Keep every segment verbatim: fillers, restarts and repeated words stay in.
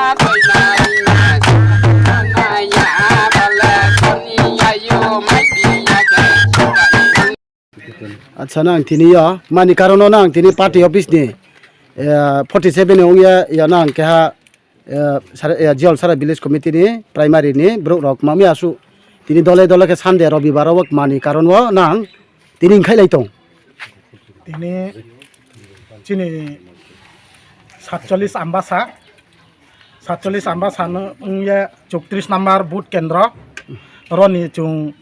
Acha, nang tini yo mani karon no nang tini party office ni, eh, forty seven ni ong ye, ya nang keha, eh, sara, eh, Jiolsara village committee ni primary ni brouh rao kma mi asuh tini dole dole khe Sunday Robibar wo kma ni karon wo nang tini ongkhaihlai tong. Tini chini satchollis Ambasa, satchollis Ambasa no ong ye chowtris number booth kendro, aro ni chung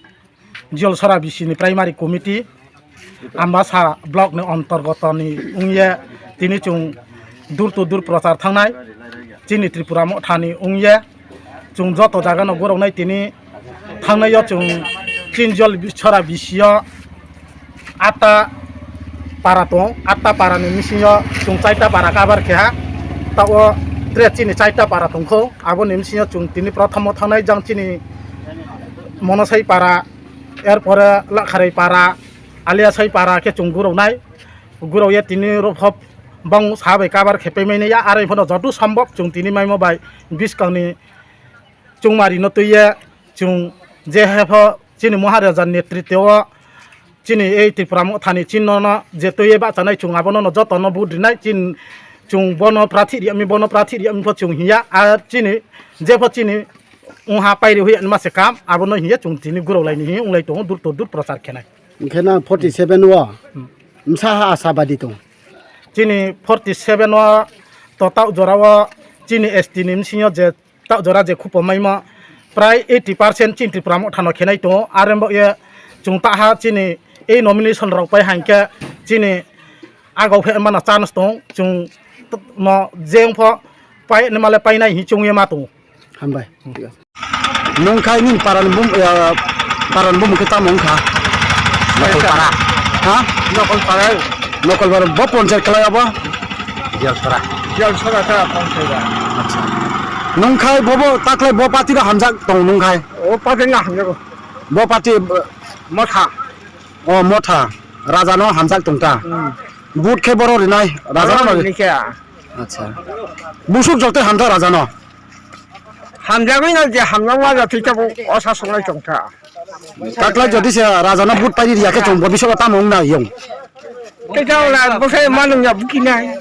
Jiolsara bisi ni primary committee, Ambasa block ni ontorgoto ni ong ye tini chung door to door prochar thanng nai, chini Tripura Motha ni ong ye chung joto zaga no gurao nai tini. Thanngnai yo chung chini Jiolsara bisi yo atta para tong, atta para ni bsing yo chung chaita para cover khe ha. Taoh wo tre chini chaita para tong kho, abo ni bsing yo chung tini prothom wo thanngnai jang chini Monosai para, er pore Lakharai para, Aliasai para khe chung gurao nai. Gurao ye tini ro pho bang sa bai cover khe paimai nai ya, are pho no joto sombhob chung tini maimo bai buskang ni chungmari no tui ye chung je he pho chini Maharaja ni netritwo wo chini ei Tripura Motha ni chini no no je tui ye bahchanai chung abo no no joto no vote ri nai, chini chung bo no prathi ri ya mi, bo no prathi ri ya mi pho chung hing ya, ar chini je pho chini ong ha pairi hoih ya ni ma se kam, abo no hing ye chung tini guraolai ni hing onglai tong ou, door to door prochar khe nai. Hing khe nang forty seven wo bsa ha asabadi tong? Chini forty seven wo to taoh jora wo chini S T ni bsing yo je taoh jora je khupo maimo prai eighty percent chini Tripura Motha no khe nai tong ou. Are bo ye chung taha chini ei nomination rao pai ha hing khe chini agau phe mano chance tong, chung no je ong pho pai ni ma le pai nai hing chung ye ma tong ou. Hambai. Nung khai nini para ni bum-, para ni bumung khe tamo ong kha? Nokolpara. Ha? Nokolpara. Nokolpara, bo panchayat klái abo? Jiolsara. Jiolsara ta panchayat. Acha. Nung khai bo, bo taklái bo party no hamjak tong nung khai? O party no hamjak ou. Bo party, Motha. O Motha. Raja no hamjak tong ta. Vote khe boro ri nai, Raja no ri nai khe. Acha. Busuk joto hamjak Raja no. Hamjagwi no je hamjakma jatoi tabo osa songlai tong kha. Taklái jodi se Raja no vote pai ri ya khe chung bo bising wo tamo ong nai yong? Khe tamo la bo se manung ya buki nai.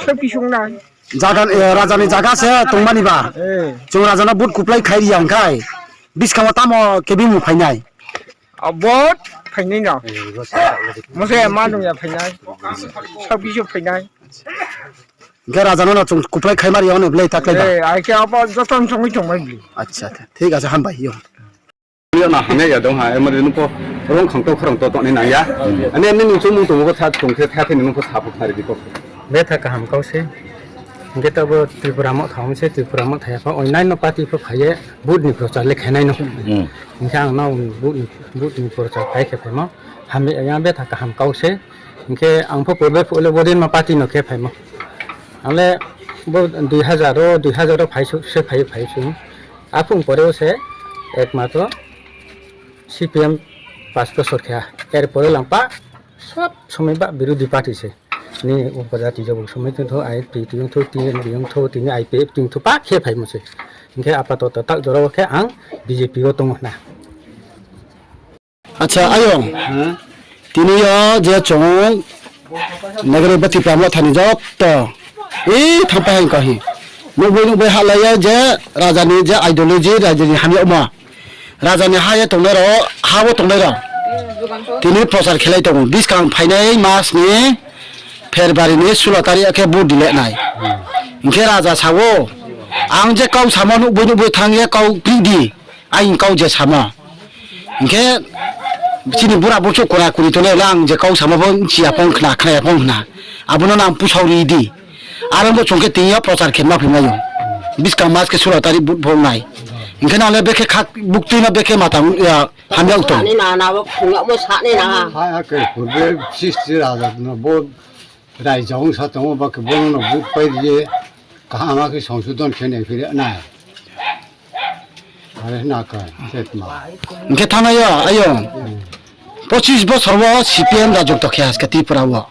Sopi sung nai. Jaga, eh, Raja ni jaga se tongmani ba. Chung Raja no vote kuplái khai ri ya hing khai buskang wo tamo khe bimung phai nai? Abo phainai no. Mo se manung ya phainai. Sopi sung phainai. Hing khe Raja no no chung kuplái khaima ri ya no ble taklái ba. Ai khe abo joto songwi tongmai bli. Acha, thik ache, hambai yo. Yo na hamya ya dong ha, emre nung pho rong khang to khorang to tongnai nang ya. Ani ani nung chumung tongmo pho sa tong khe, tha khe nung pho sa pho khna ri di ko. Betha kaham kau se. Hing khe tabo Tripura Motha hing se, Tripura Motha ya pho, onnaino party pho phai ye vote ni prochar le khainai no. Hing khe ang no vote ni, vote ni prochar phai khe phaimo. Hamya ya betha kaham kau se. Hing khe ang pho purbe phuh le bodinma party no khe phaimo. Ang le bo dui hazar o, dui hazar o phai su, se phai, phai su. Aphung pore o se ekmatro C P M pas bosor khe ha. Er pore lang pa sob somoi ba birodhi party se. Ni upajati jabuk somoi tong thou, I P F T ong thou, T M P ong thou, tini I P F T ong thou, pa khe phaimo se. Hing khe apatoto tak jora o khe ang B J P o tong ou hna. Acha, ayong. Tini yo je chung nagari bati pamo thani joto. I thangpai hang kahi. Nukbai nukbai halai ye je raja ni je ideology, raja ni hamyagmo. Raja ni ha ye tongnai rao, ha wo tongnai rao. Tini prochar khelai tong ou. Buskang phainai mas ni February ni sulo tarik khe vote dileh nai. Hing khe raja sa ou, ang je kau samo nukbai nukbai thanng ye kau kri di. Aini kau je samo. Hing khe chini bura burchouh kora kuri tongnai le ang je kau samo pho bchi ya phong khna, khna ya phong khna. Abo no nang pusao ri di. Aro bo chung khe tini yo prochar khe ma phai mai ou. Buskang mas khe sulo tarik vote pho nai. Hing khe nang le bekhe buktui no bekhe matang ya hamya tong. Ani nana bo phungyagmo sa ni na. Hai, ake, purbe sisti raja no bo raija ong sa tong ou, ba khe bo no vote pai ri ye, kaham khe songsodhon khe nai phai ri nai. Are hna khe, se tma. Hing khe thangnai yo, ayo. Pochis bosor wo C P M rajotto khe ha se khe Tripura wo.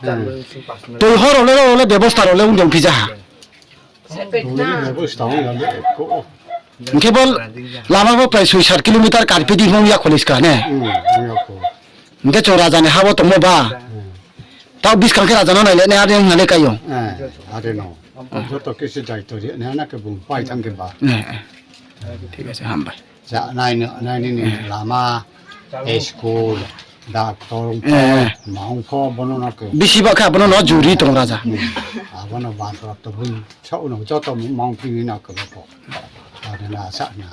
Tui hor rao le, rao le bebosta rao le ong dong phi ja ha. Hing khe bo lama bo prai soi sat kilometer karpi di hmung ya college ka ne. Hing khe chung raja ni ha wo tongmo ba. Taoh buskang khe raja no naile nai are hing na le kai yo. Joto kisi daito ri nai na khe bung pai thang khe ba. Thik ase, hambai. Nai ni lama, school, doctor, maung pho bono no khe. Bisi ba khe abono no juri tong raja. Abono bantor to bung sao no joto maung phi ni na khe bo pho. Are na sa na.